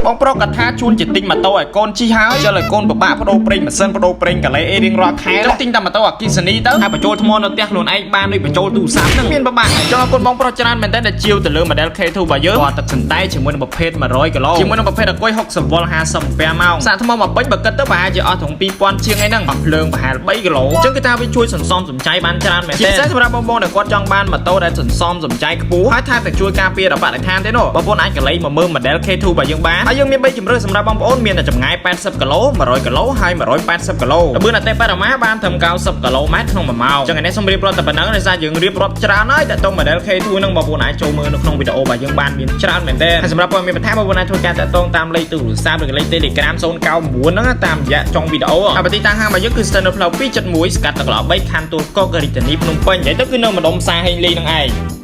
បងប្រុសគាត់ថាជូនជាតិិញម៉ូតូឲ្យកូនជិះហើយជិលឲ្យកូនពិបាកបដូរប្រេងម៉ាស៊ីនបដូរប្រេងកាឡេអីរៀងរាល់ខែចង់ទិញតែម៉ូតូអគ្គិសនីទៅហើយបញ្ចូលថ្មនៅផ្ទះខ្លួនឯងបានដូចបញ្ចូលទូរស័ព្ទហ្នឹងមានពិបាកចង់អរគុណបងប្រុសច្រើនមែនតើដែលជាវទៅលើ model K2 របស់យើងគាត់ទឹកសណ្តែកជាមួយនឹងប្រភេទ100គីឡូជាមួយនឹងប្រភេទអគុយ60វ៉ុល50អាំពែម៉ោងសាកថ្មមកពេញបើគិតទៅប្រហែលជាអស់ត្រង់2000ជាងអីហ្នឹងអស់ភ្លើងប្រហែល3គីឡូអញ្ចឹងគឺថាវាជួយសន្សំសំចៃបានច្រើនមែនទែនជាពិសេសសម្រាប់បងប្អូនដែលគាត់ចង់បានម៉ូតូដែលសន្សំសំចៃខ្ពស់ហើយថែមទាំងជួយការពារដល់បរិស្ថានទេនោះបងប្អូនអាចកលេចមកមើល model K2 របស់យើងបានហើយយើងមាន3ជម្រើសសម្រាប់បងប្អូនមានតែចម្ងាយ80គីឡូ100គីឡូហើយ180គីឡូល្បឿនអតិបរមាបានត្រឹម90គីឡូម៉ែត្រក្នុង1ម៉ោងអញ្ចឹងឯនេះសូមរៀបរាប់តែប៉ុណ្ណឹងដោយសារយើងរៀបរាប់ច្រើនហើយតែតង model K2 ហ្នឹងបងប្អូនអាចចូលមើលនៅក្នុងវីដេអូរបស់យើងបានមានច្រើនមែនទែនហើយសម្រាប់ព័ត៌មានបន្ថែមបងប្អូនអាចធ្វើការតាក់ទងតាមលេខទូរស័ព្ទឬលេខ Telegram 099ហ្នឹងតាមរយៈចុងវីដេអូហើយបើទីតាំងហាងរបស់យើងគឺស្ថិតនៅផ្លូវ271ស្កាត់ទឹកឡ3ខណ្ឌទួលគោករាជធានីភ្នំពេញនិយាយទៅគឺនៅម្ដុំផ្សារហេងលីហ្នឹងឯង។